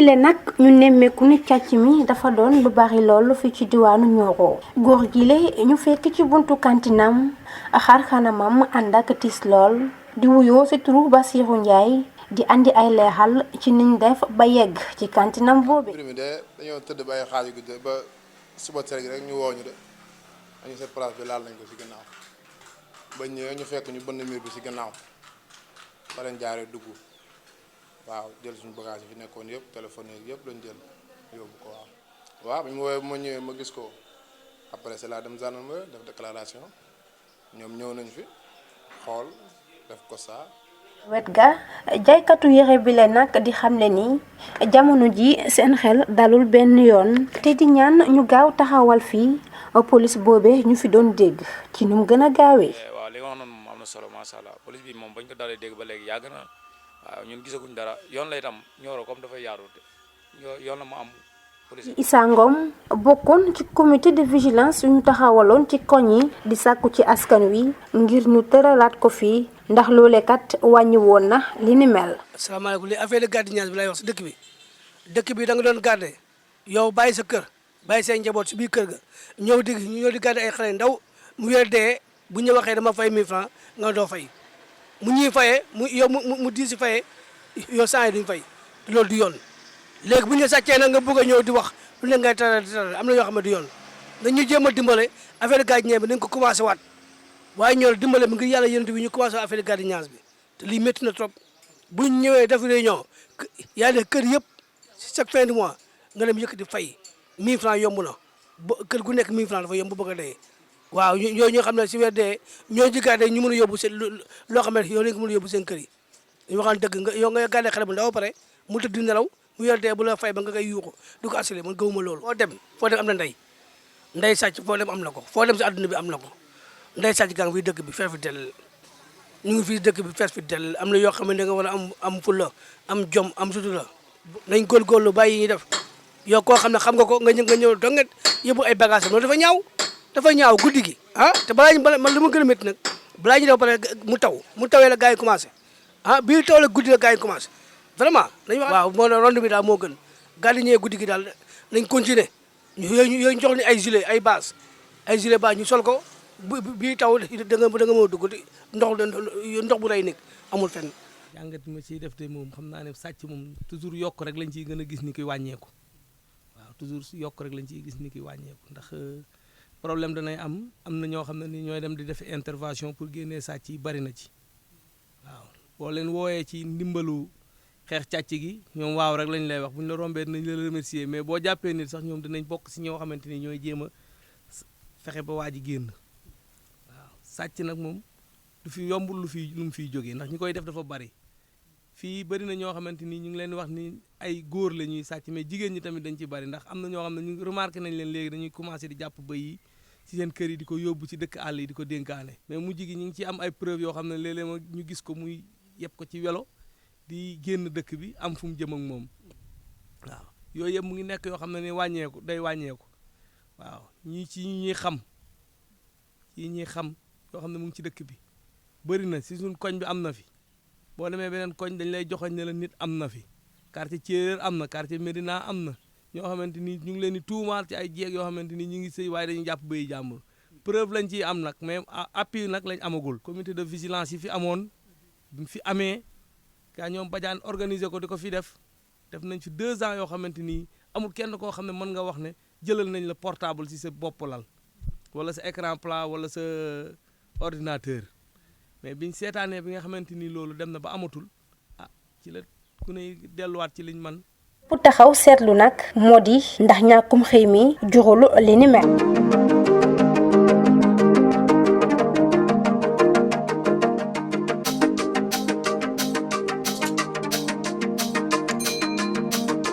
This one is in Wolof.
file nag ñu nemmeeku ni càcc mi dafa doon lu bari loolu fi ci diwaanu Nioro góor gi le ñu fekk ci buntu kantinam xar kanamam ànd ak tiis lool di wuyoo ci turu Basiru Njaay di andi ay leexal ci niñ def ba yegg ci kantinam boobe. mbir mi de dañoo tëdd ba ay xaaju guddi ba suba teel gi rek ñu woo ñu de dañu seet place bi laal nañ ko ci gannaaw ba ñëwee ñu fekk ñu bënn mur bi ci gannaaw fa lañ jaaree dugg waaw jël suñu bagage yi fi nekkoon yëpp téléphone yi yëpp lañ jël yóbbu ko waaw. waaw bi ñu woowee bu ma ñëwee ma gis ko après c'est là dem gendarmerie def déclaration ñoom ñëw nañ fi xool def ko saa. wet ga jaaykatu yére bi le nag di xamle ni jamono ji seen xel dalul benn yoon te di ñaan ñu gaaw taxawal fii police boobe ñu fi doon dégg ci nu mu gën a gaawee. waaw li nga wax noonu moom am na solo macha allah police bi moom bañ ko dalee dégg ba léegi yàgg na waaw ñun gisaguñ dara yoon la itam Nioro comme dafay yaatu yoon la mu am. Issa Ngom bokkoon ci comité de vigilance yu ñu taxawaloon ci koñ yi di sàkku ci askan wi ngir ñu tëralaat ko fii ndax loolee kat wàññi woon na li ni mel. asalaamaaleykum li affaire de gardiennage bi lay wax si dëkk bi da nga doon garder yow bàyyi sa kër bàyyi say njaboot si biir kër ga ñëw di garder ay xale ndaw mu weer dee bu ñu waxee dama fay 1000 francs nga doo fay mu ñuy fayee mu di si fayee yow saa yi duñ fay loolu du yoon. léegi bu ñu sàccee nag nga bëgg a ñëw di wax lu ne ngay taral am na yoo xam ne du yoon dañu jéem a dimbale affaire gardiennage bi nañ ko commencé waat waaye ñoo dimbale bi ngir yàlla yénent bi ñu commencé waat affaire gardiennage bi te lii métti na trop bu ñu ñëwee def réunion yàlla kër yëpp chaque fin du mois nga dem yëkkati fay 1000 francs yomb na kër gu nekk 1000 francs dafa yomb bëgg a dee waaw ñoo ñoo xam ne si weer dee ñoo ci gardé ñu mën a yóbbu seen loo xam ne yow lañ ko mën a yóbbu seen kër yi ñu waxaan dëgg nga yow nga gardé xale bu ndaw pare mu tëdd nelaw mu yor dee bu la fay ba nga koy yuuxu du ko assuré man gëwuma loolu. foo dem am na ndey sàcc foo dem am na ko foo dem si àdduna bi am na ko ndey sàcc gang fii dëkk bi fees fi del ñu ngi fii dëkk bi fees fi del am na yoo xam ne da nga war a am fulla am jom am sutura nañ góorgóorlu bàyyi yi ñuy def yow koo xam ne xam nga ko nga ñëw donget yóbbu ay bagage am loolu dafa ñaaw guddi gi te man li ma gën a métti nag balaa ñu def pare mu tawee la gars yi commencé bii taw la guddi la gars yi commencé vraiment nañu wax waaw moo rond bi daal moo gën gardien guddi gi daal nañ continuer yooyu jox ni ay gilet base ñu sol ko bii taw da nga mën a dugg ndox bu rey nekk amul fenn. jàngat ma ciy def te moom xam naa ne sàcc moom toujours yokk rek lañ ciy gën a gis ni koy wàññeeku waaw toujours yokk rek lañ ciy gis ni koy wàññeeku ndax problème danay am na ñoo xam ne ni ñooy dem di def intervention pour génnee sàcc yi bari na ci waaw boo leen wooyee ci ndimbalu xeex càcc gi ñoom waaw rek lañ lay wax bu ñu la rombee dinañ la remercier mais boo jàppee nit sax ñoom dinañ bokk si ñoo xamante ni ñooy jéem a fexe ba waa ji génn waaw sàcc nag moom du fi yombul lu mu fiy jógee ndax ñi koy def dafa bari fii bari na ñoo xamante ni ñu ngi leen wax ni ay góor la ñuy sàcc mais jigéen ñi tamit dañ ci bari ndax am na ñoo xam ne ñu remarqué nañ leen léegi dañuy commencé di jàpp bëy yi ci seen kër yi di ko yóbbu ci dëkk àll yi di ko dénkaane mais mujj gi ñu ngi ci am ay preuve yoo xam ne léeg-léeg ñu gis ko muy yëpp ko ci welo di génn dëkk bi am fu mu jëm ak moom waaw yooyu yëpp mu ngi nekk yoo xam ne ni day wàññeeku waaw ñuy xam yoo xam ne mu ngi ci dëkk bi bëri na si suñ koñ bi am na fi boo demee beneen koñ dañ lay joxoñ ne la nit am na fi quartier Thiéréer am na quartier Médina am na ñoo xamante ni ñu ngi leen di tuumaal ci ay jeeg yoo xamante ni ñu ngi sëy waaye dañuy jàpp bëyi jàmbur preuve lañ ciy am nag mais appui nag lañ amagul comité de vigilance yi fi amoon bi fi amee kaa ñoom bajaan organiser ko di ko fi def nañ fi 2 ans yoo xamante ni amul kenn koo xam ne mën nga wax ne jëlal nañ la portable ci sa bopp lal wala sa écran plat wala sa ordinateur mais biñ seetaanee bi nga xamante ni loolu dem na ba amatul ci la ku ne delluwaat ci liñ man bu taxaw seetlu nag moo di ndax ñàkkum xëy mi jurul li ni mel.